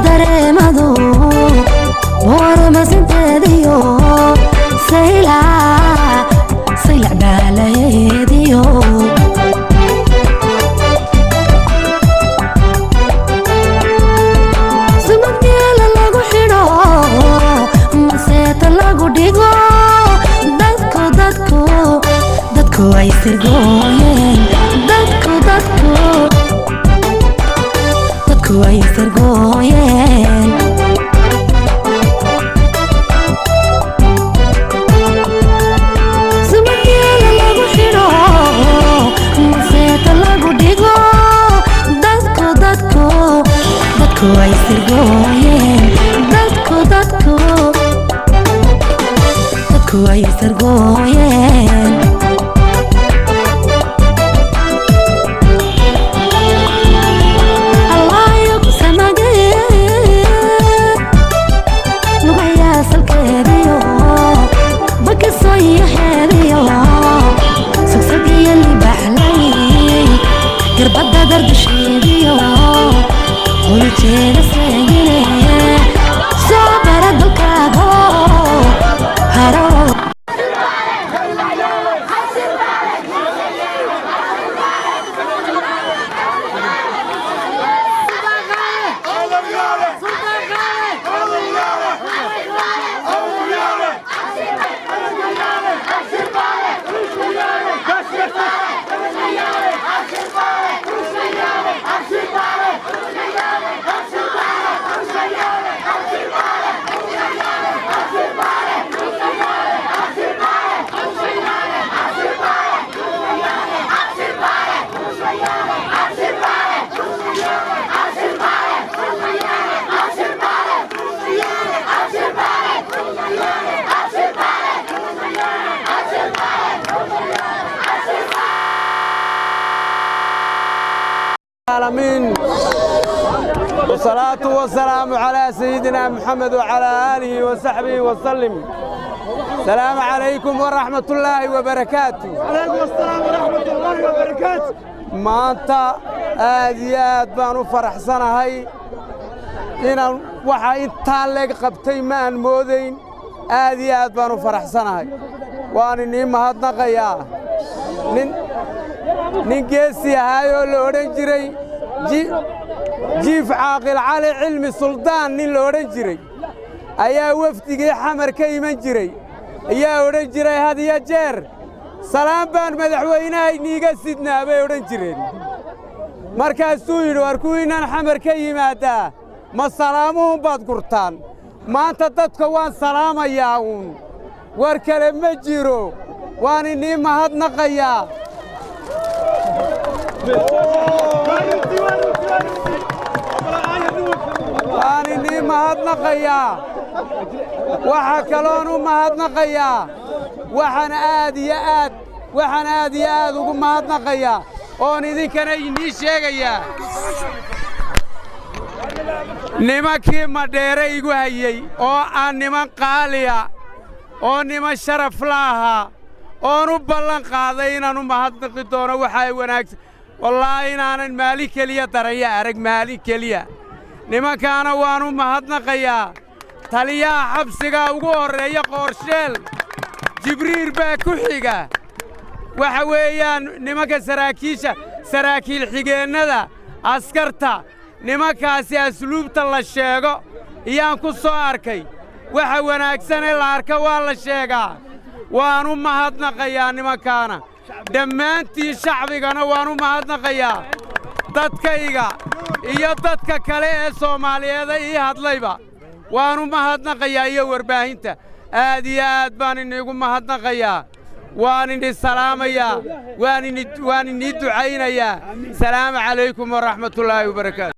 Dareemadu booramasinteediyo saylac saylac baalaheediyo. Sumadgeela lagu xidho, maseeta lagu dhigo, dadku dadku dadku ay sirgooyeen, dadku dadku dadku ay sirgooyeen. Sumadgeela lagu xidho, maseeta lagu dhigo, dadku dadku dadku ay sirgooyeen, dadku dadku dadku ay sirgooyeen. Allayo ku samagee lugayaa salkeediyo bakasoyaheediyo sugsagiyo libaxlay garbada dardasheediyo holujeeda seegine soo bara dalkaago haro. العالمين، والصلاة والسلام على سيدنا محمد وعلى آله وصحبه وسلم. السلام عليكم ورحمة الله وبركاته. عليكم السلام ورحمة الله وبركاته. Maanta aad iyo aad baan u faraxsanahay inaan waxa intaa leeg qabtay ma aan moodayn. Aad iyo aad baan u faraxsanahay, waan inii mahadnaqayaa. Nin geesi ahaayoo la odhan jiray Jiif Caaqil Cali Cilmi Suldaan, nin la odhan jiray ayaa wafdigii Xamar ka iman jiray ayaa odhan jiray had iyo jeer, "Salaan baan madaxweynaha iniiga sidnaa," bay odhan jireen. Markaasuu yidhi, "War kuwiinaan Xamar ka yimaaddaa ma salaamuhun baad gurtaan?" Maanta dadka waan salaamayaa uun, war kale ma jiro. Waan inii mahadnaqayaa, waan inii mahadnaqayaa. Waxaa kaloon u mahadnaqayaa, waxaan aad iyo aad, waxaan aad iyo aad ugu mahadnaqayaa oon idinkana inii sheegayaa nimankii Madheere igu hayey oo aan niman qaaliya oo niman sharaf la ahaa oon u ballan qaaday inaan u mahadnaqi doono. Waxaa wanaagsan wallaahi inaanan maalin keliya daraya arag, maalin keliya. Nimankaana waan u mahadnaqayaa. Taliyaha xabsigaa ugu horreeya, Qoorsheel Jibriil baa ku xiga. Waxa weeyaan nimanka saraakiisha, saraakiil xigeennada, askarta, nimankaasi asluubta la sheego iyaan ku soo arkay. Waxa wanaagsanee la arka waa la sheegaa. Waan u mahadnaqayaa nimankaana dhammaantiin. Shacbigana waan u mahadnaqayaa, dadkayga iyo dadka kale ee Soomaaliyeeda ii hadlayba waan u mahadnaqayaa, iyo warbaahinta. Aad iyo aad baan iniigu mahadnaqayaa, waan ini salaamayaa, waan inii ducaynayaa. Salaamu calaykum waraxmatullaahi wabarakaatu.